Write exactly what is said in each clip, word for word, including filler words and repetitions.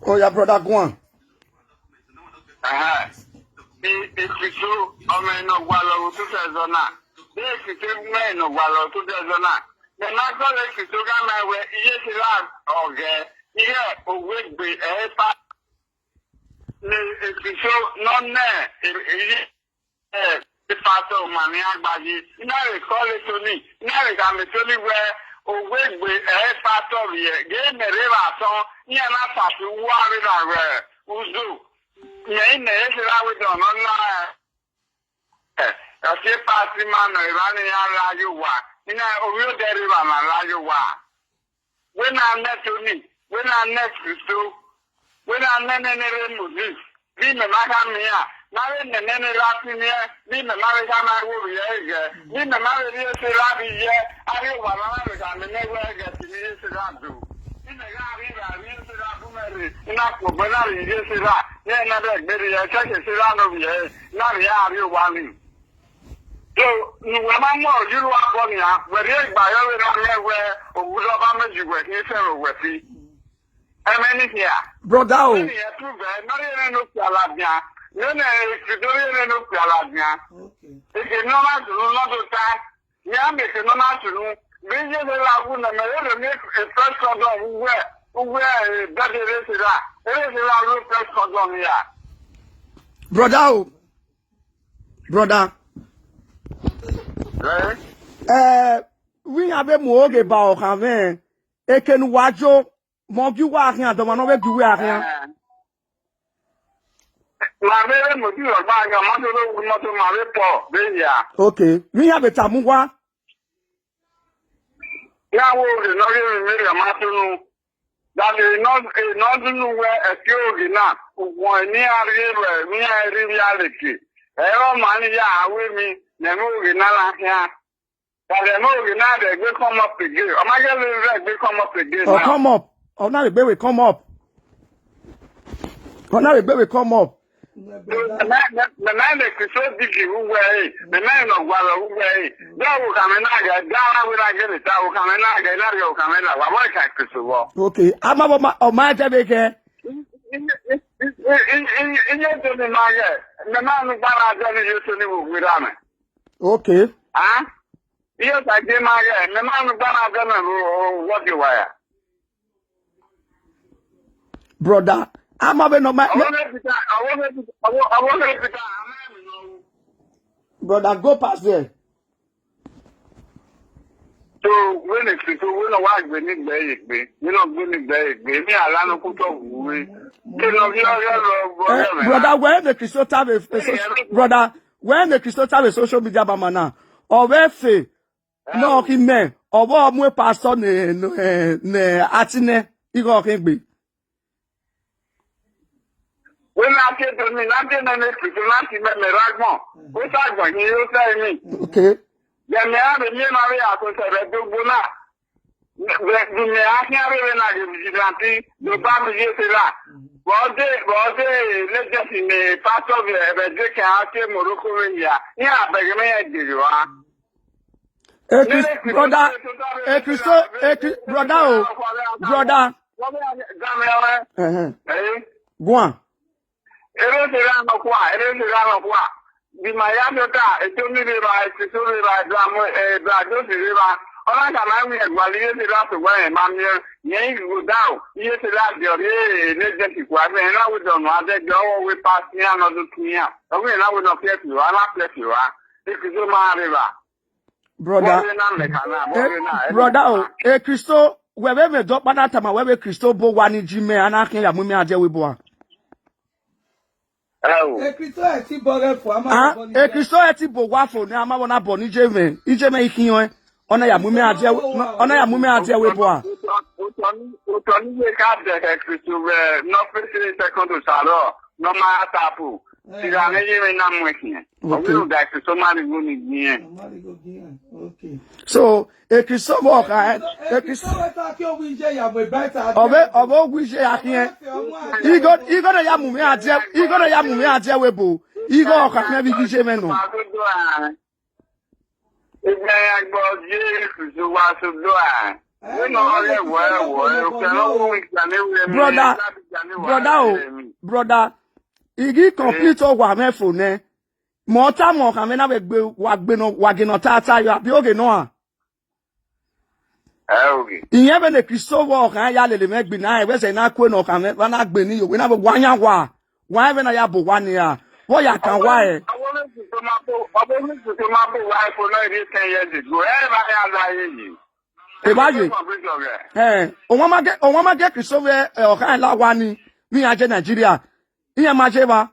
Oh yeah, brother, go on. Aha. E, e Kristo, ọmọ ne ọ gualọ vbe ototọ ẹzọ na. De e Kristo mwẹ ne ọ gualọ vbe ototọ ẹzọ na. Mẹ ma sọrọ e Kristo gha ma wẹ iye Sera ọghẹ, ighẹ owegbe ẹre pa. Ne e Kristo ne ọ nẹ, e, e, e pastor ma ne iran gba yi, I na vbe call Tony, I na vbe khama Tony wẹ, owegbe ẹre pastor vbiẹ, ghe mẹ rre vbe asọn, iran na satu uwu avbe na vbe uzo. Mẹ i mẹ ese ra wẹ dọn nọ na, ẹ, ọ si e pastor ma nọ evba ne iran ra ye owa, I na ovbi odẹ rre evba na ra ye owa. Wẹ na nẹ Tony, wẹ na nẹ Kristo, wẹ na nẹ nene rre Moses, vbe imẹ ma khama iran, ne avbe nene ne ra siniẹn, vbe imẹ ma vbe khama ẹvbo vbe irẹn ghẹ, vbe imẹ ma vbe rhie ese ra vbe iye, avbe owa ma vbe khama nẹ wẹ ghẹ sẹ ne iye ese ra do. Vbe imẹ gha rhie ra rhie ese ra bu mẹ rre, I na kpogbe na vbe iye ese ra, ne ẹ na vbe gbe rhie ẹsẹse ese ra nọ vbe irẹn, na vbe iran avbe owa ni. So, ne uwẹ ma mu ọyurhu abọ nian, wẹ rhie gba yọ vbe na miẹn wẹ, oghulọba mẹ yi wẹ khin sẹ vbe owẹ fi. Ẹmwẹ ni hia. Brother o. Ẹmwẹ ni hia tu vẹ, ne ọ rhie nene okpia ladian. Nene Kristo rhie nene okpia ladian. Okay. Eke ne ọ na sunu ne ọ do ta, iran miẹn eke ne ọ na sunu. Vbe iye vbe la wu ne mẹ rere miẹn e press condom uwẹ, uwẹ, eh, bẹdẹ rre sera. Rre sera ru press condom ya. Brother o. Brother. Eh? Eh, vbe iran vbe mu oghe ba ọkhan mwẹ, eke ne uwa yo, mẹ ọ gie uwa khian, dọmwa ne ọ vbe gie uwa khian. Eh. Ma vbe re moto rhọkpa khian, ma do wu moto, ma vbe pọ vbe hia. Okay. Vbe iran vbe tama uwa. Ya wo rhe ne ọ ghi emwi ne erriọ ma sunu. Dade ne ọ, ne ọ dunu wẹ ẹki oghe na, ugbọn ne iran rhie ruẹ, ne iran rhie ivbiareke. Ẹ i re ọma ni ya ru emwi ne ẹmwẹ oghe na na khian. Dade ẹmwẹ oghe na rhie egbe come up again. Ọ ma ghẹ vbe rhie egbe come up again. Ọ na. Come up. Ọ na rhie egbe vbe come up. Ọ na rhie egbe vbe come up. Mẹ ma, mẹ, mẹ ma ne Kristo digi vbe uwẹ ẹre, mẹ ma ne ọ gualọ vbe uwẹ ẹre. De ọvbokhan mwẹ na ghẹ, de a na wẹ na gele ta ọvbokhan mwẹ na ghẹ, na rhie ọvbokhan mwẹ na, wa vbọ ka Kristo vbọ. Okay, a ma vbọ ma, ọ ma tẹ vbe khẹ. Iye Tony ma ghẹ, mẹ ma nu gba na dẹ ne iye Tony vbe uwu erha mwẹ. Okay. Ah? Iye Osagie ma ghẹ, mẹ ma nu gba na dẹ ne vbe uwu ọdẹ wa ya. Brother, a ma vbe nọ ma. Ọvbokhan Peter, ọvbokhan Peter, ọvbokhan Peter, a ma emwi ne ọ ru. Brother, go past there. So, wẹ ne Kristo, wẹ ne ọ wa gbe ne igbe ye egbe, wẹ ne ọ gbe ne igbe ye egbe, emwi a la ne ọ kutọ wu wẹ. Ke ne ọ ghi ọghe rọ, rọ. Eh, rẹ mwẹ brother, na. Wẹ ne Kristo ta vbe, eh, so-, eh, brother, wẹ ne Kristo ta vbe social media ba ma na. Ọ vbe fe, nọ ọ khin mẹ, ọ vbe ọ mu e pastor ne, ne, ne a ti nẹ, ighe ọ khin egbe. Wẹ na tie do ni, na tie nene Kristo, na tie mẹ, mẹ rre agbọn. Osa agbọn hin, osa eni. Okay. Yẹ mẹ a vbe miẹn ma vbe ya sosẹ vbe ẹdogbo na. Vbe, vbe mẹ a khian rre vbe na ghe vigilante, do ba mi ye sera. Vbe ọ de, vbe ọ de, legend ne pastor vbe, vbe de ke a tie Morocco vbe hia. Iran bẹghe mẹ ya gbe rua. Eh, Chris, brother, eh, Christo, eh, Chris, brother, oh, brother. Uh-huh. Go on. Erese gha nọkhua, erese gha nọkhua. Vbe ima ya fiota, Etoni rre evba, Etito rre evba, Ebramu, eh, Ebrajosi rre evba. Ọ na khama iwinna gualọ iye Sera sẹ uwa rẹn ma miẹn, yẹn i ghi gho odaro, iye Sera diọ rhie legend kua, ẹmwẹ na wẹ dọnọ adẹgbẹ, ọ wẹ pasi iran ne ọ do tu iran. Ọ wẹ na wẹ ne ọ fiẹfi rua, na fiẹfi rua. Ekristo ma rre evba. Brother, brother, o, e Kristo, wẹ vbe mẹ dọkpa na tama wẹ vbe Kristo bo wa ni ji mẹ, a na khian ya mu mẹ adiẹ vbe bua. Ekristo ẹ ti bọ ghẹ fo, a ma bọ ni. Ekristo ẹ ti bo wa fo ne a ma vbọ na bọ ni je mẹ, ije mẹ i khian, ọ na ya mu mẹ adiẹ, ọ na ya mu mẹ adiẹ vbe bua. Otọ ni, otọ ni ye ka dẹkhẹ Kristo vbe ne ọ fese second Osa rrọọ, ne ọ ma tapu. Sira ne ye mẹ na mu ẹkhiẹn. Ọ vbe rhunmwuda Kristo ma rhie igho ni gbe irẹn. Ọ ma rhie igho gbe irẹn. Okay. So, e Kristo vbe ọ kha, e Kristo, Kristo wẹ ta ke ọ wẹ iye ya mu bright. Ọ vbe, ọ vbe ọ wẹ iye ya khian. Igho, igho ne ya mu mwẹ adiẹ, igho ne ya mu mwẹ adiẹ vbe bo. Igho ọ kha mwẹ vbe iye mwẹ nọ. Egbe ya gbọ, Jesu wa so do a. Wẹ nọ ọre wẹ, wẹ, okẹ ne ọ wu Igbia ne wẹ mi, Brother, Igbia ne wẹ brother o, mi. Brother, I ghi complete owa mwẹ fo nẹ. Mẹ ọ tama ọkhan mwẹ na vbe gbe, wa gbe nọ, wa ghe nọ ta ta yọ, abi oghe nọ a? Ẹ oghe. Iyẹn vbene Kristo vbe ọkhan ya lele mwẹ gbe na, ẹvbo ẹsẹ na kue ne ọkhan mwẹ, wa na gbe ni yo, wẹ na vbe wa yan wa, wa ẹmwẹ na ya bu owa nia, vbe ọ ya kan wa ẹ. Ọvbokhan Kristo ma bu, ọvbokhan Kristo ma bu owa ẹfo nọ, erriọ ten years ago, ẹ ma ya la ye yi. Evba ye. Ẹ, ọmwa ma gie, ọmwa ma gie Kristo vbe, ẹ, ọkhan la wa ni, vbe iran je Nigeria. Iran ma je evba.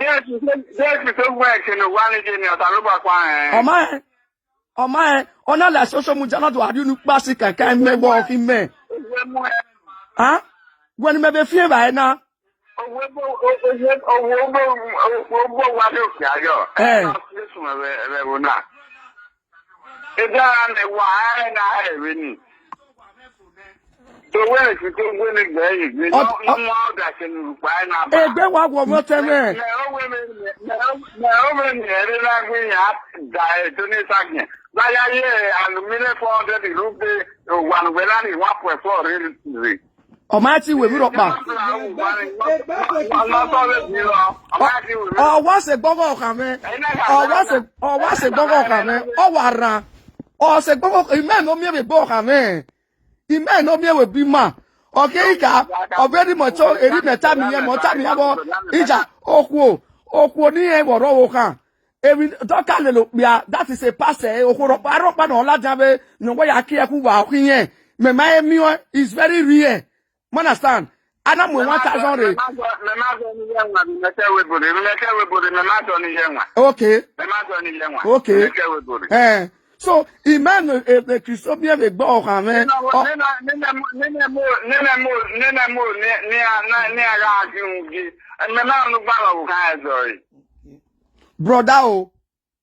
Yes, yes, Kristo vbe ẹkẹ ne wa ni je ni, Osanobua kua rẹn. Ọ ma rẹn, ọ ma rẹn, ọ na la social media na do a rhie unu kpasi kankan mẹ vbe ọkhan mẹ. Uwẹ mu ẹ. Ha? Wẹ ne mẹ vbe fian evba ẹre na. Owẹ bo, owẹ, owẹ bo, owẹ bo wa do kpia yọ. Eh. Ẹ na sunu ẹvbo, ẹvbo na. Eda ra nẹ wa, ẹ na hẹ vbe ni. To wẹ ne Kristo wẹ ne gbe ye gbe. Ọ, nọ, ọ, nọ wa ọdasẹ ne urhukpa ẹre na ba. Egbe wa wọ mwẹ ọtẹn mwẹ. Mẹ, mẹ, mẹ, mẹ, mẹ, mẹ, mẹ, ẹre na gbe ya da, ẹ, to ne sa gẹn. Ba ya ye, and mi ne four hundred rugbe, wa ne wẹ na ni one point four rere. Ọ ma ti wẹ vbe rhọkpa. Ọ, ọ wa sẹ gbọghọ ọkhan mwẹ. Ọ wa sẹ, ọ wa sẹ gbọghọ ọkhan mwẹ. Ọ wa rran. Ọ sẹ gbọghọ, imẹ ne ọ miẹn vbe gbe ọkhan mwẹ. Imẹ ne ọ miẹn vbe bi ima. Ọ keghi ka, ọ vbe rhie mẹ ọtẹn, erriọ mẹ tama iran, mẹ ọ tama iran vbọ. Iran okhuo, okhuo ne irẹn vbe ọrọre ọkhan. Emwi dọka lele okpia, that is a pastor, okhuo rhọkpa, rhọkpa ne ọ ladian vbe ne ọ wa ya kie ẹkhu uwa ọ khiẹn. Mẹ ma he miẹn, is very rare. You understand? A na mu one thousand rre. Mẹ ma zọ, mẹ ma zọ ni ye ẹwaẹn, mẹ kẹ wẹ bore, mẹ kẹ wẹ bore, mẹ ma zọ ni ye ẹwaẹn. Okay. Mẹ ma zọ ni ye ẹwaẹn. Okay. Mẹ kẹ wẹ bore. Eh. So, imẹ ne, eh, eh, Kristo miẹn vbe gbe ọkhan mwẹ. Nene mo, nene mo, nene mo, nene mo, ne, ne a, ne, ne a gha gie un gie. Mẹ ma nu gba lọ vbe khan ẹzọ re. Brother o,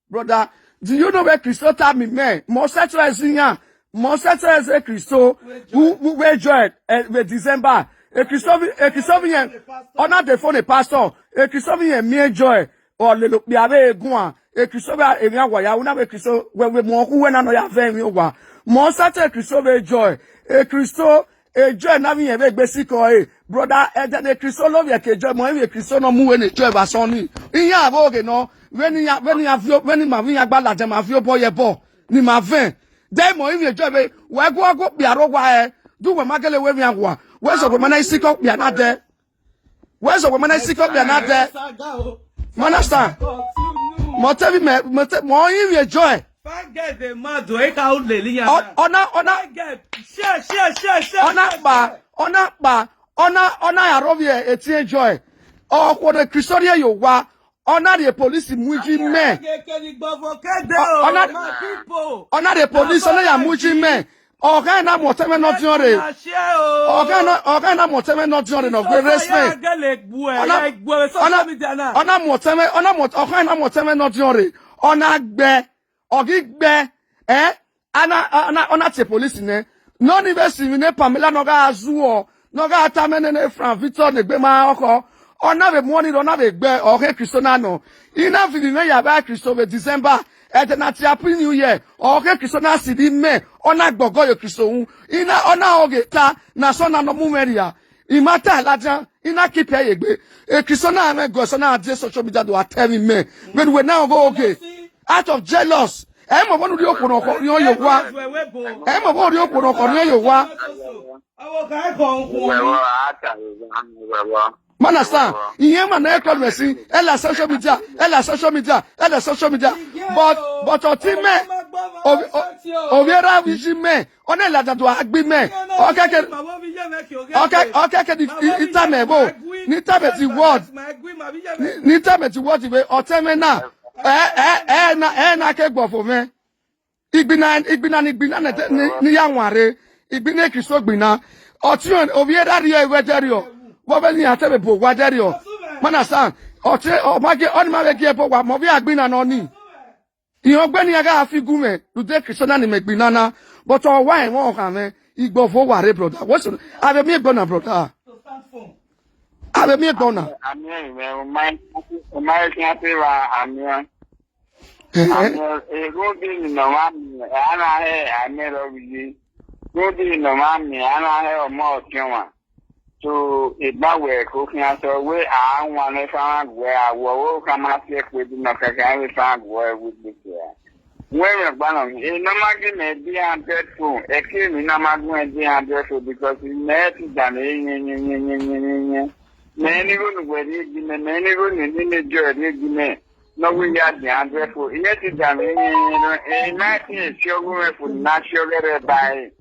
brother, do you know where Kristo tama mẹ? Mẹ ọ sẹtin ẹzọ iran, mẹ ọ sẹtin ẹzọ Kristo, who, who, where joy, eh, vbe December. E Kristo vbe, e Kristo vbe yẹn, ọ na de phone pastor, e Kristo vbe yẹn miẹn joy, ọ lele okpia vbe guan, e Kristo vbe emwi awa ya, una vbe Kristo, wẹ, wẹ mu ọkhu wẹ na nọ ya vẹ emwi owa. Mẹ ọ sẹtin Kristo vbe joy, e Kristo, e joy na vbe yẹn vbe gbe sikẹ ọre, brother, ẹdẹ ne Kristo lovbiẹ ke joy, mẹ ọ rinmwian Kristo ne ọ mu wẹ ne joy vbe asọn ni. Iran vbe oghe nọ, vbene iran, vbene iran viọ, vbene ima vbe iran gba ladian, ma viọ obọ ye ẹbọ, ne ima vẹn. De mẹ ọ rinmwian joy vbe, wẹ gu ọghe okpia rre owa ẹ, du wẹ ma gele wẹ emwi awa, wẹ zọgbe ma na sikẹ okpia na dẹ. Wẹ zọgbe ma na sikẹ okpia na dẹ. You understand? Mẹ ọ te vbe mẹ, mẹ ọ te, mẹ ọ rinmwian joy. Fine girl dey mad o, e ka u lele iran. Ọ, na. Ọ na, ọ na. Fine girl, share, share, share, share, ọ na share, kpa, share. Ọ na kpa, ọ na, ọ na ya rhovbiẹ etiẹn joy. Ọ khuo ne Kristo rhie ye owa, ọ na rhie police mu iji mẹ. Ọ, ọ na, my people. Ọ na rhie police, ọ na ya mu iji mẹ. Ọghan na mu ọtẹn mwẹ ne ọ diọn rre. Ọghan na, ọghan na mu ọtẹn mwẹ ne ọ diọn rre ne ọ gbe respect. Ọ na, ọ na, ọ na mu ọtẹn mwẹ, ọ na mu ọt-, ọghan na mu ọtẹn mwẹ ne ọ diọn rre. Ọ na gbẹ, ọ ghi gbẹ, eh? A na, a na, ọ na tie police nẹ. Nọ ni vbe sinmwi ne Pamela ne ọ gha zuọ, ne ọ gha tama nene Frank Victor ne egbe ma ọkhọ. Ọ na vbe mu ọnii rre, ọ na vbe gbe ọghe Kristo na nọ. I na viọ ivbi mwẹ ya vbe Kristo vbe December, ẹdẹ ne a tie Happy New Year, ọghe Kristo na sirri mẹ, ọ na gbe ọgọ ye Kristo ru. I na, ọ na ho ghe ta, ne asọn na nọ mu mwẹ rria. I ma ta ladian, I na keep ẹre ye egbe. E Kristo na mwẹ gọ, eso na die social media do a tẹ mwẹ imẹ. Vbene uwẹ na gho ghe, out of jealous. Ẹ i mọ vbọ ne u rhie okhuo ne ọ khọ rhiọn ye owa. Ẹ i mọ vbọ u rhie okhuo ne ọ khọ rhiọn ye owa. Uwẹ vbọ, a ta vbe eva, uwẹ vbọ. Man understand? Iran ma na call me si, ẹ la social media, ẹ la social media, ẹ la social media. But, but ọtẹn mẹ, ovbi, o-, ovbi erha vbe iji mẹ, ọ na ladian do a gbe mẹ. Ọ kẹkẹ, ọ kẹ-, ọ kẹkẹ ni, i, i tama ẹvbo, ne I tama the word, ne, ne I tama the word vbe ọtẹn mwẹ na, ẹ, ẹ, ẹ na, ẹ na ke gbọfo mwẹ. Igbinna, igbinna, ne igbinna ne, ne, ne I ya wanre, igbinna Kristo igbinna. Ọtẹn ovbi erha rriọ, iwẹ dẹrriọ, vbe ọ vbe ne iran te vbe bu owa dẹrriọ. Man understand? Ọtẹn, ọ ma gie, ọni ma vbe gie ẹbọ owa, mẹ ovbi agbinna nọ ni. Iran gbe ne iran gha fi gu mwẹ, rhunmwuda Kristo na ni mẹ igbinna na. But ọ wa ẹmwẹ ọkhan mwẹ, igbọvo wa rre, brother. What's your, a vbe miẹn egbe ọna, brother. A vbe miẹn egbe ọna. Amẹ, amẹ, o ma, o ma khian te vba amẹ. Ẹhẹn. Amẹ, egho de ni nọ ma mi, a na hẹ amẹ rọ vbe ye. Rhunmwuda ne ọ ma miẹn, a na hẹ ọmọ ọtiọnmwa. So, egba wẹ ko khian sẹ wẹ a wan ne Frank wẹ a wọ, wẹ ọ khama si ẹkpo ebi nọ kẹkan vbe Frank wẹ wẹ gbe sẹ a. Wẹ mwẹ gba nọ, e nọ ma gi mẹ di hundred phone, ẹki emwi na ma gu ẹn di hundred phone, because mẹ ti da mẹ yẹn yẹn yẹn yẹn yẹn yẹn yẹn. Mẹ ni gho ne uwẹ rhie gi mẹ, mẹ ni gho ne nene jọ rhie gi mẹ. Ne ọ wẹ ya di hundred phone, imẹ ti da mẹ yẹn yẹn yẹn, e ma ti si ọghe mwẹ phone na si ọghe rẹ ba ẹre.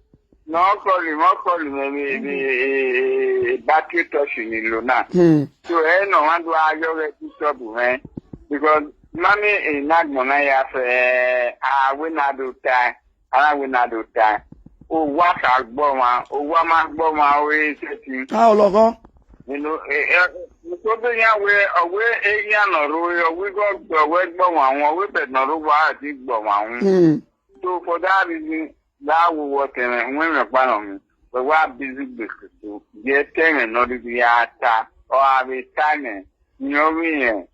Ne ọ kọlọ mwẹ, ọ kọlọ mwẹ vbe, vbe, eh, eh, battery touch ni lo na. Hmm. So, ẹ nọ mwa do a yọ ghẹ disturb mwẹ. Because mami, eh, na agbọn na ya fẹ, a wẹ na do ta, a na wẹ na do ta. Owa kha gbe ọmwa, owa ma gbe ọmwa, ọ re sẹtin. A ọlọghọ. You know, eh, eh, so de yan wẹ, ọ wẹ eyan nọ ro, ọ wẹ igho gbe, ọ wẹ gbe ọmwa wọn, ọ wẹ bed nọ ro wa a ti gbe ọmwa wọn. Hmm. So for that reason, gha wo wẹ ọtẹn mwẹ, wẹ mwẹ ọkpa nọ mwẹ, wẹ wa busy gbe Kristo, ye ẹtẹn mwẹ ne ọ rhirhi a ta, ọ gha vbe ta nẹ, rẹn ọ vbe rẹn,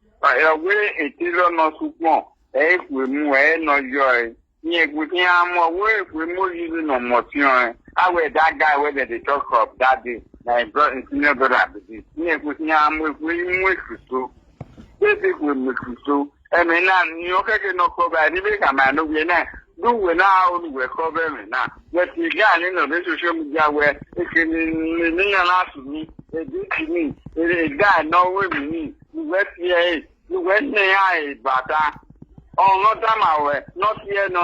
ọ wẹ etẹn nọ sukpọn, ẹ i khuemu, ẹ i nọ yọ ẹre. Rẹn ekhue khian mu, ọ wẹ ekhue mu oyi vbe ne ọ mu ọtiọnrẹn. A wẹ that guy wey dem dey talk of that day, na his bro-, his senior brother be this. Rẹn ekhue khian mu ekhue i mu Kristo. Vbe ekhue mu Kristo. Ẹmwẹ na, ne ọ khẹke ne ọ kọ ba, ne I vbe khama ne ovbi ẹre na, de uwẹ na ru ne uwẹ kọ vbe ẹmwẹ na. Wẹ tie guy ni nọ vbe social media wẹ, ekene ne, ne iran na sunu, editi ni, e-, e guy ne ọ ru emwi ni, uwẹ tie ẹre, uwẹ ne iran re bata. Ọ ne ọ tama ruẹ, ne ọ tie nọ,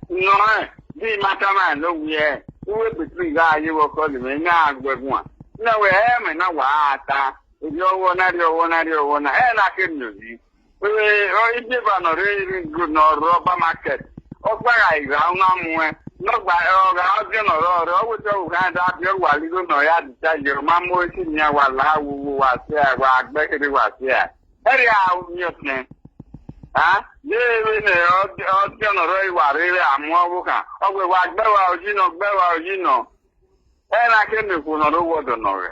nọ rẹn, de I ma tama rẹn ne ovbi ẹre, uwẹ between gha ye vbe ọkọ ni mwẹ, I na gbe guan. Ne wẹ ẹmwẹ na wa ta, erriọ ọghọ na, erriọ ọghọ na, erriọ ọghọ na, ẹ na ke miẹn oyi. Ẹ, ọ, ibieva nọ rre Ring Road nọ rre Oba Market. Ọkpa gha gha u na muẹn. Ne ọ gba, ọ gha ọdiọn nọ rrọọ rre, ọ wẹ te ọ gha da biẹ wa ligho nọ ya dita ye, ọ ma mu esi nian wa la wo wo wa sẹ, wa gbe kherhe wa sẹ. Ẹre a miẹn ọtẹn. A, de vbene ọ, ọdiọn nọ rrọọ wa rre a mu ọvbokhan. Ọ wẹ wa gbe wa oyi nọ, gbe wa oyi nọ. Ẹ na ke miẹn okhuo nọ rre owọdọ nọ ghẹ.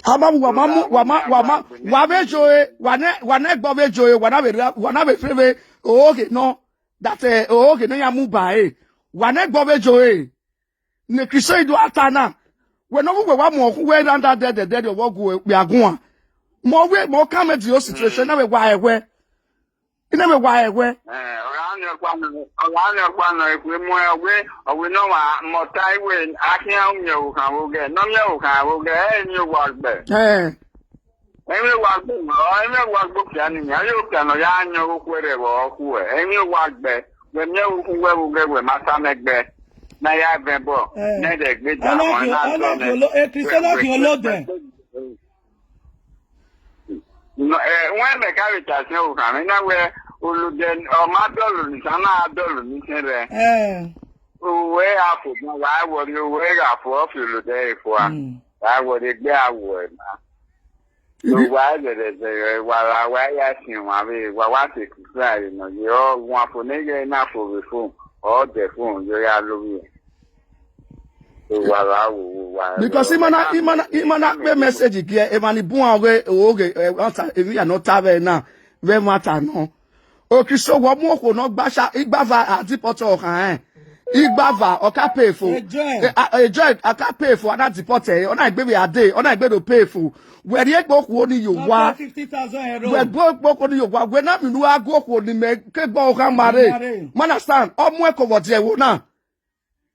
A ma mu, wa ma mu, wa ma, wa ma, wa vbe joe, wa ne, wa ne ẹgbọ vbe joe, wa na vbe ra, wa na vbe fre vbe ohoghe nọ, that, eh, ohoghe ne iran mu ba ẹre. Wa ne ẹgbọ vbe joe. Ne Kristo i do a ta na. Wẹ ne ọ wu wẹ wa mu ọkhun wẹ randa dẹdẹdẹdẹ ọvbọ gu okpia guan. Mẹ ọ wẹ, mẹ ọ kan mẹ the whole situation na vbe wa ẹwẹ. I na vbe wa ẹwẹ. Ẹ, ọ gha miẹn ọkpa nọ, ọ gha miẹn ọkpa nọ, ekhue mu ẹn, ọ wẹ, ọ wẹ ne ọ wa mẹ ọta iwe, a khian miẹn ọvbokhan vbe ogẹ, ne ọ miẹn ọvbokhan vbe ogẹ, ẹ i miẹn owa gbe. Ẹ. Emwi owa gbe, ọ, emwi owa gbe okpia ni, a ye okpia ne ọ ya yan okhuo rre vbe ọ khuẹ, emwi owa gbe, wẹ miẹn okhuo wẹ vbe ogẹ wẹ ma sa mẹ gbe, ne a ya vẹ ẹbọ, Ẹ. ne ẹdẹ gbe da Ọ na wọn, ọ na khian, ọ na dọ khian mẹ. Olo-, e Kristo na khian olodẹ. Nọ, ẹ, wẹ mẹ ka vbe ta siẹn okhan mwẹ na wẹ olodẹ ọ ma dọlọ ni, sa na dọlọ ni siẹn rẹ. Ẹ. Owẹ gha fo, wa wọrri owẹ gha fo, ọ fi olodẹ ẹre fua. Mm. Wa wọrri egbe a wọ ẹna. So wa zẹrẹ zẹrẹ, wa ra wa ya sin wan vbe, wa wa se Kristo a re nọ ye, ọ wan fo ne ye na fo vbe fo, ọ dẹ fo, yo ya lo vbe. So wa ra wo, wo wa. Because ima na, ima na, ima na kpe message gie, emwa ni buan oghe, oghe, eh, ọta, emwi ya nọ ta vbe na, vbe ẹmwata nọ. Okristo, wọ mu okhuo ne ọ gba sha, igbava a deport ọkhan ẹn. Igbava, ọ ka pay for. Enjoy. Eh, ah, enjoy, a ka pay for, a na deport ẹre, ọ na egbe vbe a dey, ọ na egbe do pay for. Wẹ rhie egbe okhuo ni ye owa. Fifty thousand euro. Wẹ gbe egbe okhuo ni ye owa, wẹ na miẹn unu a gu okhuo ni mẹ ke gbe ọkhan ma rre. Ma rre. Ma understand, ọ mu ẹko vbe ọdiẹvbo na.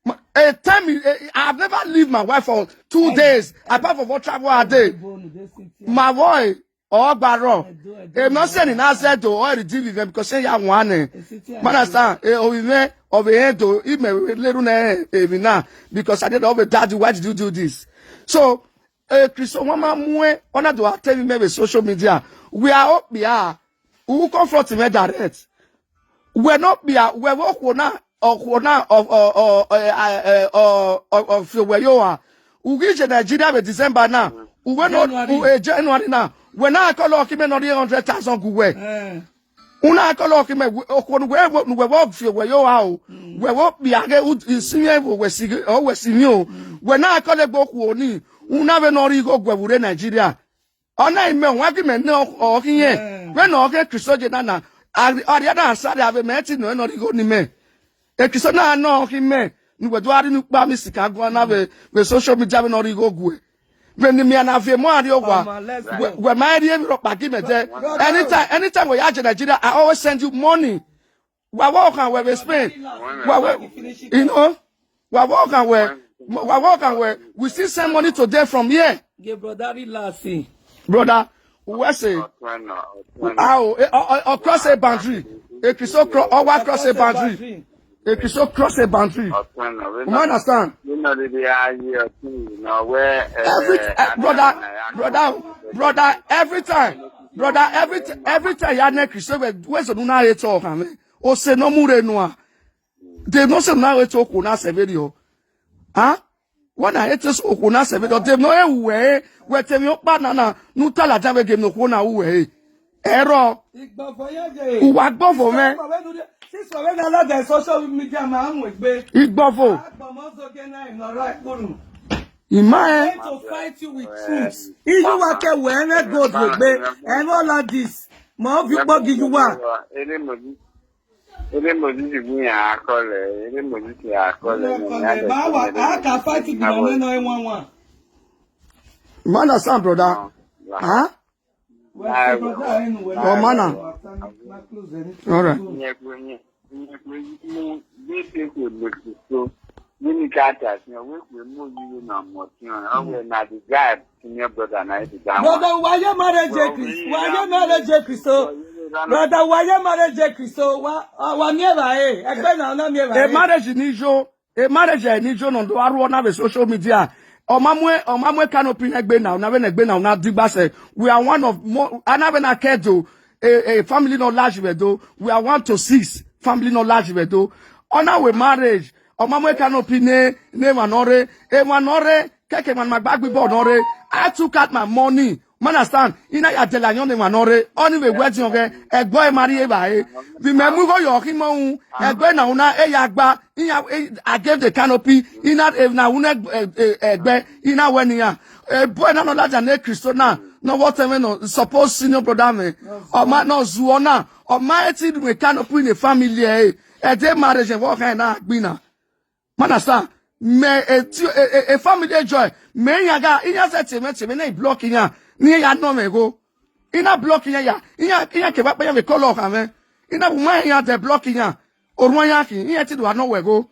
Ma, eh, tell me, eh, I've never leave my wife for two days, apart from one travel a day. Ma boy, ọ gba rrọọ. Emwi ne ọ sẹ ni na zẹ do, ọ redeem vbe because iran ya wan nẹ. Ma understand, eh, ovbi mwẹ, ọ vbe rẹn do, imẹ vbe leru nẹ emwi na, because I did, ọ vbe, "Daddy, why did you do this?" So, eh, Kristo wan ma muẹn, ọ na do a te emwi mẹ vbe social media. Wẹ a okpia, u confront mwẹ direct. Wẹ ne okpia, wẹ vbe okhuo na, okhuo na, ọ, ọ, ọ, ọ, eh, eh, ọ, ọ, ọ, fi owẹ ye owa. U ghi je Nigeria vbe December na, u wẹ nọ, January. U, eh, January na, wẹ na call ọkhi mẹ ne ọ rhie hundred thousand gu wẹ. Eh. U na call ọkhi mẹ, wẹ, okhuo ne uwẹ, ne uwẹ vbe fi owẹ ye owa o. Mm. Wẹ vbe okpia ghe, u, i si mwẹ vbe owẹ si, ọ wẹ si mwẹ o. Mm. Wẹ na call egbe okhuo ni, u na vbe ne ọ rhie igho gu wẹ vbe urhe Nigeria. Ọ na imẹ, wan gi mẹ ne ọ, ọ khin yẹn. Eh. Vbene ọ khin Kristo ye na na, a, a rhie na sa rria vbe mẹ ti nọ nọ rhie igho ni mẹ. E Kristo na nọ ọ khin mẹ. ne uwẹ do gha rhie unu kpa music a guan na vbe, vbe social media vbene ọ rhie igho guẹ. Vbene imẹ na viọ emọ a rrie owa, wẹ, wẹ ma rhie emwi rhọkpa gi mẹ dẹ. Anytime, anytime wẹ ya je Nigeria, I always send you money. Wa vbe ọkhan wẹ vbe Spain. Wa vbe, you know, wa vbe ọkhan wẹ, wa vbe ọkhan wẹ, we still send money to them from here. Ye brother, relax. Brother, uwẹ sẹ, ao, ọ cross a boundary. Ekristo ọ wa cross a boundary. Ekristo cross a boundary. You understand? Every, brother, brother, brother, every time, brother, every, every time ya ne Ekristo wẹ, wẹ zẹ ne u na re te ọkhan mwẹ. Ose ne ọ mu rre nua. De ne ose ne u na re te okhuo na sẹ vberriọ. Huh? Wẹ na he te okhuo na sẹ vberriọ, de emwi ne ọ he ru wẹ re, wẹ te emwi ọkpa na na ne u ta ladian vbe gie emwi ne okhuo na ru wẹ re. Ẹrọ, uwa gbọvo mwẹ. Since wẹ vbe na ladian social media ma mu egbe. Igbọvo. Agbọmọ zoge na in ọrọ ẹkpunu. Ima ẹ. Going to fight you with truth. Iye uwa ke wẹ ẹmwẹ gold egbe, ẹmwẹ all this. Ma ovbi ukpọ gi iye uwa. Ere Moses gu iran akọlẹ, ere Moses akọlẹ. Akọlẹ, ma wa, a ka fight igbinna nẹ nọ ẹwaẹn wan. Man understand, brother? Huh? Well, brother, anyway, oh, man. All right. Many characters, you know, we, we move you in a motion. Our na the guy, senior brother, na the guy. Brother, why your marriage, Chris? Why your marriage, Chris? So, brother, why your marriage, Chris? So, why, why me, eh? Egbe na, na me, eh? Marriage ni yo, a marriage ni yo, no do aru na vbe social media. Ọ ma mu, ọ ma mu canopy ne egbe na, na vbe ne egbe na, na digba sẹ. We are one of more, a na vbe na ke do, a, a family no large vbe do. We are one to six family no large vbe do. Ọ na wẹ marriage, ọ ma mu canopy ne, ne emwa nọ rre, emwa nọ rre, keke emwa ne ma gba gbe ibọ nọ rre. I took out my money. Man understand? I na ya dẹlẹ ayọn ne emwa nọ rre. Ọni vbe wedding ọghẹ, ẹgbẹ ọre ma rhie evbare. Vbe imẹ mu igho yọ khin mọ ru, ẹgbẹ na una e ya gba, iran, e, I gave the canopy, I na, e, na una ẹg-, e, e, ẹgbẹ, I na wẹ ne iran. Ebo na nọ ladian ne Kristo na, nọ vbe ọtẹn mwẹ nọ, suppose senior brother mwẹ. Ọ ma nọ zuọ na, ọ ma e ti mu canopy ne family ẹre. Ẹdẹ marriage vbe ọ khan na gbi na. Man understand? Mẹ, e ti, e, e, e family joy. Mẹ iran gha, iran sẹ tie mwẹ, tie mwẹ ne I block iran. Ne iran ya nọ mwẹ igho. I na block iran ya. Iran, iran kevbe akpa iran vbe call ọkhan mwẹ. I na bu ma iran de block iran. Orhuan iran khin, iran te do gha nọ wẹ igho.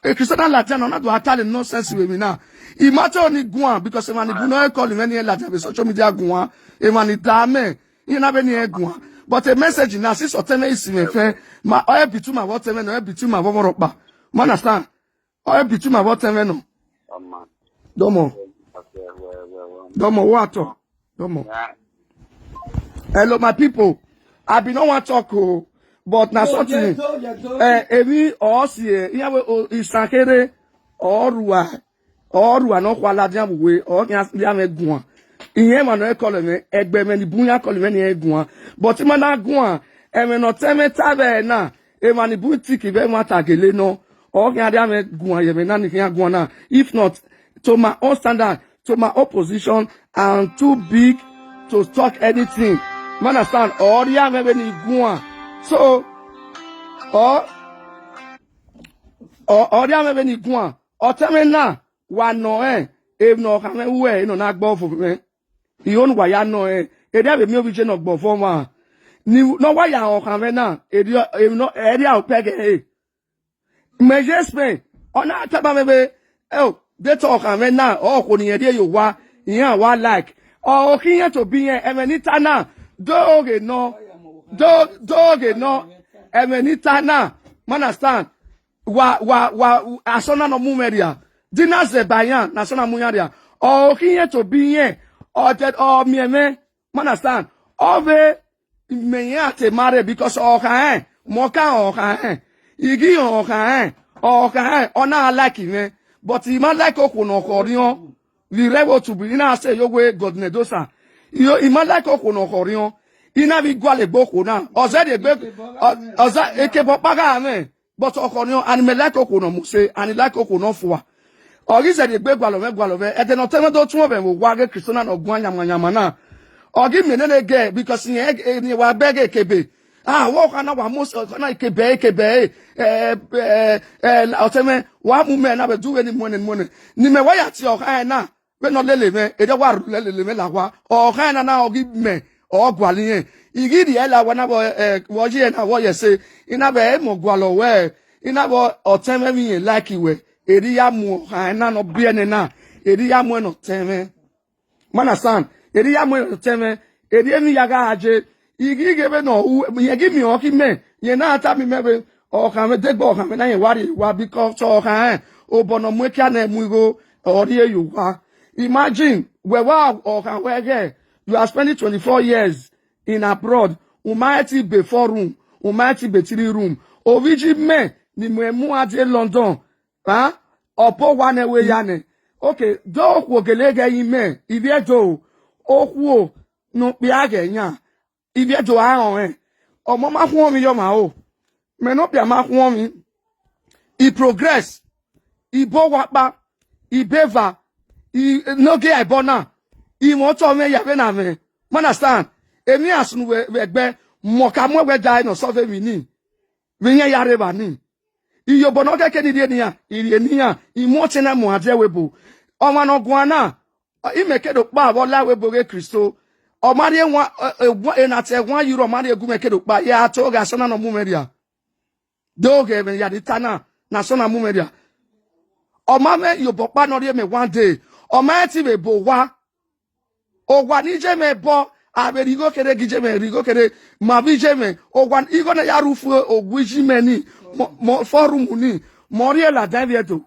E Kristo na ladian nọ, na do gha tale nonsense vbe emwi na. I ma te ọni guan, because emwa ni bu nọ e call mwẹ ne iran ladian vbe social media guan. Emwa ni da mẹ, iran na vbe ne iran guan. But a message na, since ọtẹn mwẹ i si mwẹ fẹn, ma, ọ e between ma vbe ọtẹn mwẹ nọ, ọ e between ma vbe ọmwa rhọkpa. Man understand? Ọ e between ma vbe ọtẹn mwẹ nọ. Dọmọ. Dọmọ, wa tọ. Dọmọ. Hello, my people. I be no wan talk o, but na something. Eh, emwi ọ si e, iran wẹ o, isan kherhe, ọ rua, ọ rua ne ọ khua ladian vbe uwe, ọ khian rhie mwẹ guan. Iran emwa ne ọ call mwẹ, ẹgbẹ mwẹ ni bun iran call mwẹ ne iran guan. But I ma na guan, ẹmwẹ ne ọtẹn mwẹ ta vbe na, emwa ni bun tiki vbe ẹmwata gele nọ, ọ khian rhie mwẹ guan ye ẹmwẹ na ni khian guan na. If not, to my own standard, to my own position, I'm too big to talk anything. Man understand? Ọ rhie mwẹ vbene I guan. So, ọ, ọ, ọ rhie mwẹ vbene I guan. Ọtẹn mwẹ na, wa nọ rẹn, emwi ne ọ kha mwẹ ru ẹre nọ na gbe ọvo mwẹ. I ho ne uwa ya nọ rẹn, erriọ vbe miẹn ovbi iye ne ọ gbe ọvo ọmwa. Ni, ne ọ wa ya họn ọkhan mwẹ na, erriọ, emwi nọ, ẹrriọ aro pẹgẹ ẹre. Mẹ ye Spain, ọ na tama mwẹ vbe, ẹo, de te ọkhan mwẹ na, ọ okhuo ne irẹn rhie ye owa, iran wa like. Ọ khin irẹn tobọ irẹn, ẹmwẹ ne I ta na, do ghe nọ, do, do ghe nọ, ẹmwẹ ne I ta na, man understand? Wa, wa, wa, asọn na ne ọ mu mwẹ rria, de I na zẹ ba iran, ne asọn na mu iran rria. Ọ khin irẹn tobọ irẹn, ọ dẹ, ọ miẹn mwẹ, man understand? Ọ vbe, mẹ iran te ma rre, because ọ kha rẹn, mẹ ọ ka rẹn, ọ kha rẹn, I ghi rẹn, ọ kha rẹn, ọ kha rẹn, ọ na like mwẹ, but I ma like okhuo ne ọ khọ rriọn. Vbe I rre vbe otu, I na sẹ ye owe God ne do sa. I, I ma like okhuo ne ọ khọ rriọn. I na vbe gualọ egbe okhuo na. Ọ zẹrriọ egbe, ọ, ọ za, ekebe ọkpa gha mwẹ. But ọ khọ rriọn, and mẹ like okhuo ne ọ mu use, and I like okhuo ne ọ fua. Ọ ghi zẹrriọ egbe gualọ mwẹ, gualọ mwẹ. Ẹdẹ ne ọtẹn mwẹ do tuọn vbe ẹmwẹ owa ghe Kristo na ne ọ guan yama yama na. Ọ ghi miẹn nene gẹ, because irẹn, irẹn wa bẹghe ekebe. A wẹ ọkhan na wa mu ọkhan na ikebẹe, ikebẹe, eh, eh, eh, ọtẹn mwẹ, wa mu mẹ na vbe du vbene I muẹn ne I muẹn nẹ. Ne imẹ wa ya tie ọkhan na, vbene ọ lele mwẹ, erriọ wa rhulẹ lele mwẹ la owa. Ọkhan na na ọ ghi mẹ, ọ gualọ irẹn. I ghi rhie la owa na vbe, eh, vbe ọ ye na vbe ọ ye ẹse, I na vbe emọ gualọ wẹ, I na vbe ọtẹn mwẹ vbe irẹn like wẹ, erriọ I ya mu ọkhan na ne ọ biẹ nẹ na, erriọ I ya mu ẹn ne ọtẹn mwẹ. You understand? Erriọ I ya mu ẹn ne ọtẹn mwẹ, erriọ emwi ya gha je, I ghi ghe vbene ọ ru, irẹn ghi miẹn ọkhan mẹ, irẹn na tama mẹ vbe, ọkhan mwẹ degbe ọkhan mwẹ na irẹn wa rrie owa, because ọkhan rẹn, obọ ne ọ mu ekia nẹ mu igho, ọ rrie ye owa. Imagine, wẹ wa ọkhan wẹ ghẹ, you are spending twenty-four years in abroad, u ma rẹn ti be four room, u ma rẹn ti be three room. Ovbi iye mẹ ne I mu ẹn mu a die London, a, ọ po owa nẹ wẹ ya nẹ. Okay, do okhuo gele ghẹ ye imẹ, ivbi Ẹdo, okhuo ne okpia ghẹ yan, ivbi Ẹdo a rẹn ọnrẹn, ọmọ ma khuọnmwi ye ọmwa ro, mẹ ne okpia ma khuọnmwi, I progress, I bọ owa kpa, I bọ eva, I ne ogie ẹbọ na, I mwẹ otọ mwẹ ya vbene a mwẹ. You understand? Emwi iran sunu vbe, vbe ẹgbẹ, mẹ ọ ka mu ẹwẹ da ẹre ne ọ sọvbe emwi ni, vbe irẹn ya rre evba ni. Iyobọ ne ọ kẹke ni rhie ne iran, I rhie ne iran, I mu ọtẹn na mu a die ẹvbo ebo. Ọmwa ne ọ guan na, imẹ ke do kpa vbe ọ la ẹvbo ebo ghe Kristo. Ọ ma rhie one, eh, eh, one, ena te one euro, ọ ma rhie gu imẹ ke do kpa, ya to ghe asọn na ne ọ mu mwẹ rria. Do ghe ẹmwẹ ya ni ta na, ne asọn na mu mwẹ rria. Ọ ma mwẹ iyobọ ọkpa ne ọ rhie mẹ one day. Ọ ma rẹn ti vbe bọ owa. Owa ne iye mwẹ bọ, a vbe rhie igho kherhe, gie iye mwẹ rhie igho kherhe, ma vbe iye mwẹ, owa igho ne ya rre ufu owa iye mwẹ ni, mọ, mọ four room ni, mẹ ọ rhie ladian ivbi Ẹdo.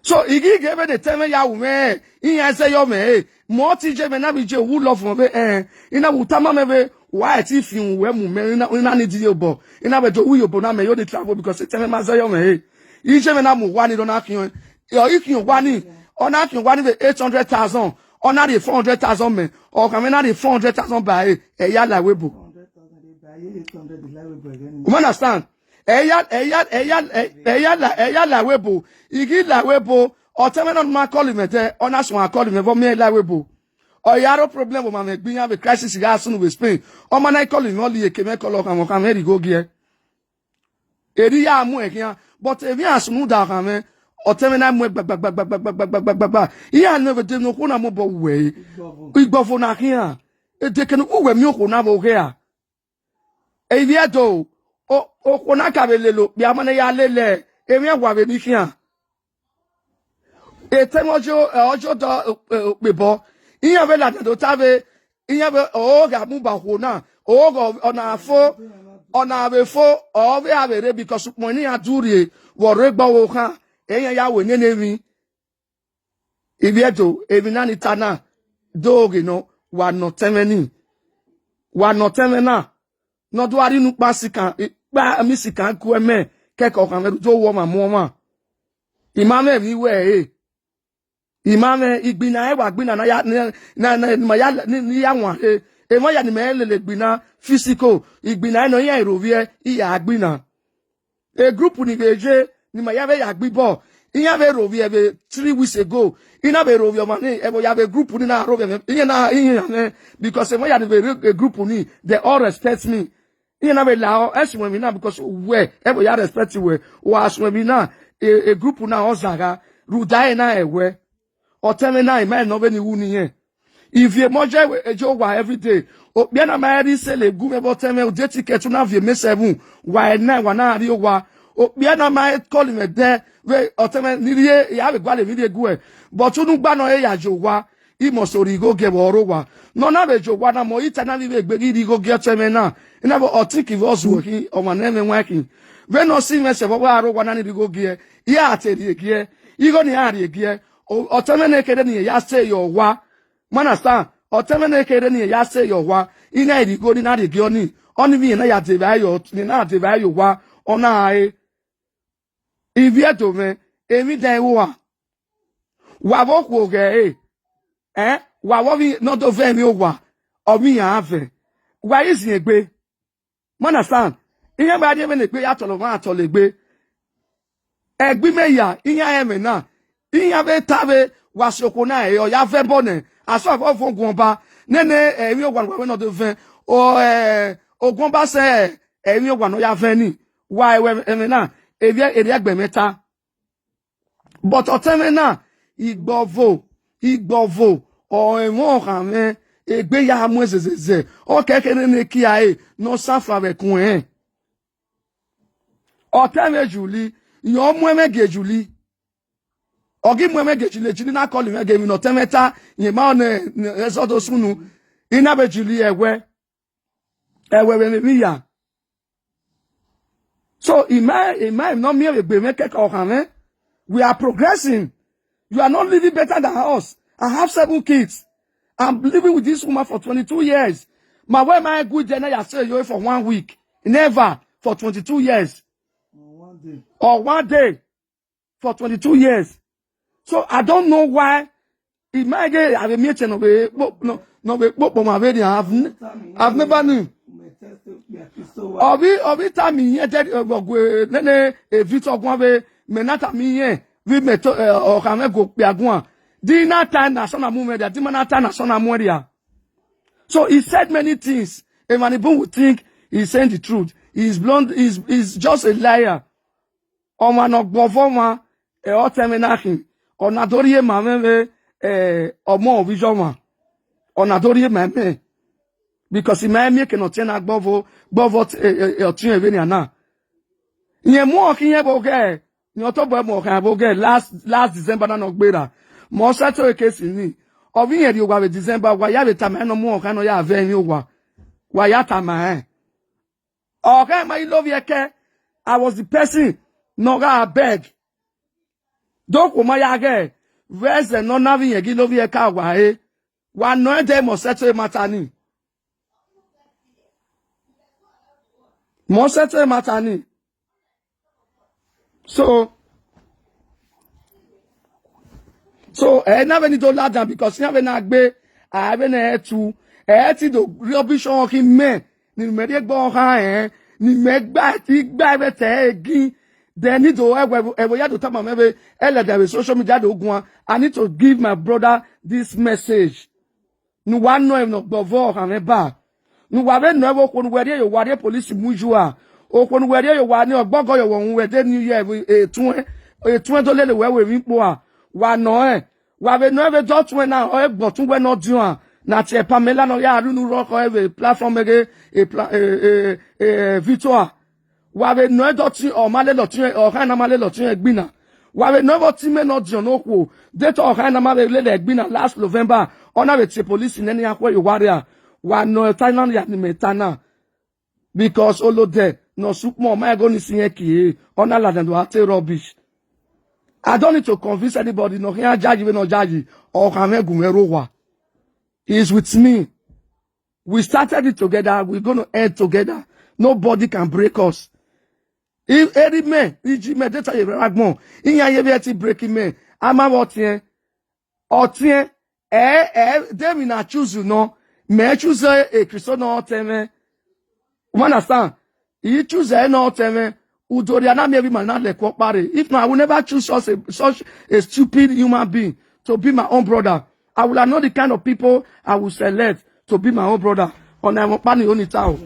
So, I ghi ghe vbene etẹn mwẹ ya ru mwẹ, iran zẹ yọ mwẹ, eh, mẹ ọ te iye mwẹ na vbe iye owa love mwẹ vbe, eh, I na vbe u tama mẹ vbe, wa e ti fi uhunmwu mu mẹ, I na, I na need iyobọ, I na vbe do ru iyobọ na mẹ yo ni travel because etẹn mwẹ ma zẹ yọ mwẹ, eh. Iye mwẹ na mu owa ni rre, ọ na khian, ọ i khian owa ni, ọ na khian owa ni vbe eight hundred thousand, ọ na rhie four hundred thousand mẹ, ọkhan mwẹ na rhie four hundred thousand ba ẹre, ẹ ya la ẹvbo ebo. You understand? Ẹ ya, ẹ ya, ẹ ya, ẹ, ẹ ya la, ẹ ya la ẹvbo ebo. I ghi la ẹvbo ebo, ọtẹn mwẹ nọ ne ma call mwẹ dẹ, ọ na suẹn call mwẹ vbe ọ miẹn la ẹvbo ebo. Ọ ya ro problem vbe ọmwa mwẹ gbe iran vbe crisis gha sunu vbe Spain. Ọ ma na call mwẹ, ọ li eke mwẹ call ọkhan mwẹ, ọkhan mwẹ rhie igho gie. Erriọ I ya mu ẹn khian, but emwi iran sunu da ọkhan mwẹ, ọtẹn mwẹ na mu ẹn gba, gba, gba. Iran ne vbe de ne okhuo na mu obọ ru wẹ re. Igbọvo na khian, edeke ne u wẹ miẹn okhuo na vbe oghe ra. Ivbi Ẹdo, o, okhuo na ka vbe lele okpia, ọ ma na ya lele emwi ẹwa vbe ne I khian. Etẹn mwẹ ọ yo, ọ yo dọ, eh, okpebọ. Iran vbe ladian do ta vbe, iran vbe, ọ gha mu ba okhuo na, ọ gha, ọ na fo, ọ na vbe fo, ọ vbe a vbe rre, because ukpọn ne iran du rrie vbe ọ rre egbe ọvbokhan, iran ya ru nene emwi. Ivbi Ẹdo, emwi na ni ta na, do ghe nọ, wa nọ ọtẹn mwẹ ni, wa nọ ọtẹn mwẹ na, ne ọ do gha rhie unu kpa sikan, kpa mi sikan ku ẹmwẹ, kẹkẹ ọkhan mwẹ rhunmwuda owa ọmwa mu ọmwa. I ma mwẹ emwi wẹ ẹre. I ma mwẹ igbinna ẹre wa gbinna na ya, na, na, na, ne ima ya, ni, ni ya wan rre. Emwa ya ne imẹ lele igbinna physical, igbinna ẹre nọ iran rhovbiẹ, I ya gbinna. E group ni vbe ye, ne ima ya vbe ya gbe ibọ, iran vbe rhovbiẹ vbe three weeks ago. I na vbe rhovbiẹ ọmwa ni, ẹvbo ya vbe group ni na rhovbiẹ mwẹ, iran na, iran mwẹ, because emwa ya ni vbe rre e group ni, they all respect me. Iran na vbe la ọ, ẹ suẹn emwi na, because wẹ, ẹvbo ya respect wẹ, wa suẹn emwi na, e, e group na ọ zagha, rhunmwuda ẹre na rẹn wẹ. Ọtẹn mwẹ na, ima rẹn ne ọ vbene I ru ne irẹn. Ivie mọ ye, e ye owa everyday. Okpia na ma rẹn rre isele gu mwẹ vbe ọtẹn mwẹ, u de ticket u na viọ emẹ seven, wa ẹna wa na rrie owa. Okpia na ma rẹn call mwẹ dẹ, vbe ọtẹn mwẹ ni rrie, I ya vbe gualọ emwi rhie guẹ. But unu gba nọ re ya ye owa, I must rhie igho gie vbe ọ rre owa. Ne ọ na vbe ye owa na, mẹ ọ i ta na vbe ivbe egbe ghi rhie igho gie ọtẹn mwẹ na. I na vbe ọ think vbe ọ zuẹ khin, ọmwa ne ẹmwẹ wan khin. Vbene ọ si mwẹ sẹ vbe ọ gha rre owa na ni rhie igho gie, I a te rhie gie, igho ni a rhie gie. O, ọtẹn mwẹ ne kherhe ne irẹn ya sẹ ye owa. You understand? Ọtẹn mwẹ ne kherhe ne irẹn ya sẹ ye owa. I na rhie igho ni na rhie gie ọnii. Ọnii vbe irẹn na ya deba ẹre, irẹn na deba ẹre ye owa, ọ na re. Ivbi Ẹdo mwẹ, emwi dan i ru uwa. Wa vbe okhuo ghẹ re, eh? Wa vbe ovbi ne ọ do vẹ emwi owa, ọ vbe iran vẹ. Wa i zin egbe. You understand? Iran vbe a rhie vbene egbe ya tọlọ ọmwa, a tọlọ egbe. Ẹgbimẹ ya, iran rẹn ẹmwẹ na. Iran vbe ta vbe wa si okhuo na ẹre, ọ ya vẹ ẹbọ nẹ. Asọn vbe ọ vuọn guọnba. Nene, eh, emwi owa ne uwa vbe ne ọ do vẹ. O, eh, Ogun Ọba sẹ emwi owa ne ọ ya vẹn ni, wa ẹwẹ ẹmwẹ na, erriẹ erriẹ ẹgbẹe mwẹ ta. But ọtẹn mwẹ na, igbọvo, igbọvo, ọ ẹmwẹ ọkhan mwẹ, egbe ya mu zẹzẹzẹ, ọ kẹkẹ ne ne kia ẹre ne ọ sa fua vbe ẹkun ẹnrẹn. Ọtẹn mwẹ Julie, rẹn ọ mu ẹmwẹ gie Julie. Ọ ghi mu ẹmwẹ gie Julie, Julie na call mwẹ gie emwi ne ọtẹn mwẹ ta, rẹn ma ne Exodus sunu, I na vbe Julie ẹwẹ, ẹwẹ vbe emwi ya. So, ima, ima emwi ne ọ miẹn vbe egbe mwẹ kẹkẹ ọkhan mwẹ. We are progressing. You are not living better than us. I have seven kids. I'm living with this woman for twenty-two years. Ma wẹ ma gu idiẹ na ya sẹ yo for one week. Never for twenty-two years. Or one day. Or one day for twenty-two years. So I don't know why. Ima ghe avbe miẹn etẹn ne ọ vbe kpo, ne ọ, ne ọ vbe kpokpo ma vberrian. I've n-, I've never knew. Ọ vbe, ọ vbe tama irẹn de, ọ gue nene Victor guan vbe, mẹ na tama irẹn vbe mẹ to, eh, ọkhan mwẹ gu okpia guan. Di na ta na sọ na mu mwẹ dia, di ma na ta na sọ na mu ẹn dia. So he said many things. Emwa ni bun will think he's saying the truth. He's blunt, he's, he's just a liar. Ọmwa ne ọ gbọvọ ọmwa, ẹ, ọtẹn mwẹ na khin, ọ na do rhie ma mwẹ vbe, eh, ọmọ ovbi iye ọmwa, ọ na do rhie ma mẹ, because ima i miẹn eke ne ọtiẹn na gbọvọ, gbọvọ ọt-, eh, eh, ọtiẹn vbenian na. Rẹn mu ọkhan irẹn vbe oghẹ, rẹn ọ tobọ mu ọkhan vbe oghẹ last, last December na ne ọ gberra. Mẹ ọ sẹtin case ni, ọ vbe irẹn rrie owa vbe December, wa ya vbe tama rẹn ne ọ mu ọkhan ne ọ ya vẹ emwi owa, wa ya tama rẹn. Ọkhan ma i lovbiẹ kẹ, I was the person ne ọ gha beg. Do okhuo ma ya ghẹ, vbe ẹzẹ ne ọ na vbe irẹn ghi lovbiẹ ka wa re, wa nọ ẹn dẹ mẹ ọ sẹtin ma ta ni. Mẹ ọ sẹtin ma ta ni. So, so, ẹ na vbe ni do la dan because iran vbe na gbe, a vbe na ẹtu, ẹ ti do rubbish ọkhan mẹ, ne imẹ rhie gbe ọkhan rẹn, ne imẹ gba, ti gba vbe te ẹre gin, then ni do ẹvbo, ẹvbo ya do tama mwẹ vbe, ẹlẹdẹ vbe social media do guan. I need to give my brother this message. Ne uwa nọ ẹmwẹ ne ọ gbọvọ ọkhan mwẹ ba. Ne uwa vbe nọ ẹvbo okhuo ne uwẹ rhie ye owa rhie police mu yu a. Okhuo ne uwẹ rhie ye owa ni ọgbọgọ ye ọvbokhan uwẹ de ni ye ẹvbo etuẹn, etuẹn do lele uwẹ vbe emwi kpo a. Wa nọ ẹn. Wa vbe nọ ẹn vbe dọtuẹn na, ọ i gbọtun uwẹ ne ọ diọn a. Na tie Pamela ne ọ ya rhie unu rhọkhọ vbe platform ẹghe, e pla-, e, e, e, Victor a. Wa vbe nọ ẹn dọtiẹn, ọ ma lele ọtiẹn, ọkhan na ma lele ọtiẹn ẹgbin na. Wa vbe nọ ẹn vbe ọtiẹn imẹ ne ọ diọn ne okhuo, de te ọkhan na ma vbe lele ẹgbin na last November, ọ na vbe tie police nene iran khuẹ ye owa rria. Wa nọ ẹn ta na ya ne imẹ ta na. Because olodẹ ne ọ sẹ ukpọn, ọ ma ẹghẹ ni si irẹn kie, ọ na ladian do a te rubbish. I don't need to convince anybody ne ọ khian yayi vbene ọ yayi, ọkhan mwẹ gu mwẹ rre owa. He is with me. We started it together, we're gonna end together. Nobody can break us. If any man, iji mẹ de ta ye vbe agbọn, iran ye vbe ẹtin break mẹ, a ma vbe ọtiẹn, ọtiẹn, ẹ, ẹ, de emwi na choose nọ, mẹ choose e Kristo ne ọ tẹn mwẹ. You understand? I choose ẹre ne ọ tẹn mwẹ. Udoria na miẹn vbe ima na lẹkọ ọkpa rre. If not, I will never choose such a, such a stupid human being to be my own brother. I will know the kind of people I will select to be my own brother. Ọna ẹmwẹ ọkpa ni oni ta o.